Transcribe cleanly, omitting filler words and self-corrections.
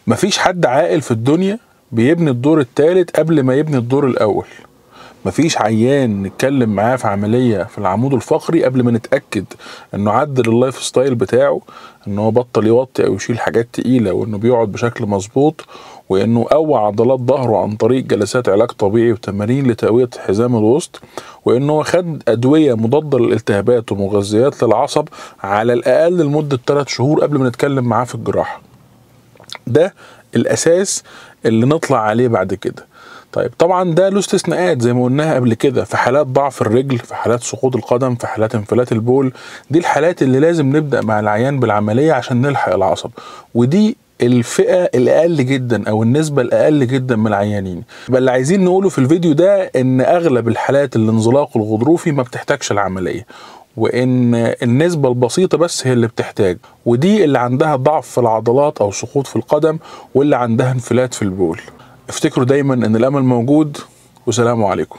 مفيش حد عاقل في الدنيا بيبني الدور الثالث قبل ما يبني الدور الاول. مفيش عيان نتكلم معاه في عملية في العمود الفقري قبل ما نتاكد انه عدل ال lifestyle بتاعه، ان هو بطل يوطي او يشيل حاجات تقيلة، وانه بيقعد بشكل مظبوط، وانه قوى عضلات ظهره عن طريق جلسات علاج طبيعي وتمارين لتقويه حزام الوسط، وانه خد ادوية مضادة للالتهابات ومغذيات للعصب على الاقل لمدة 3 شهور قبل ما نتكلم معاه في الجراحة. ده الاساس اللي نطلع عليه بعد كده. طيب طبعا ده له استثناءات زي ما قلناها قبل كده، في حالات ضعف الرجل، في حالات سقوط القدم، في حالات انفلات البول، دي الحالات اللي لازم نبدأ مع العيان بالعملية عشان نلحق العصب، ودي الفئة الأقل جدا أو النسبة الأقل جدا من العيانين. يبقى اللي عايزين نقوله في الفيديو ده إن أغلب الحالات الانزلاق الغضروفي ما بتحتاجش العملية، وإن النسبة البسيطة بس هي اللي بتحتاج، ودي اللي عندها ضعف في العضلات أو سقوط في القدم، واللي عندها انفلات في البول. افتكروا دايما ان الامل موجود، وسلام عليكم.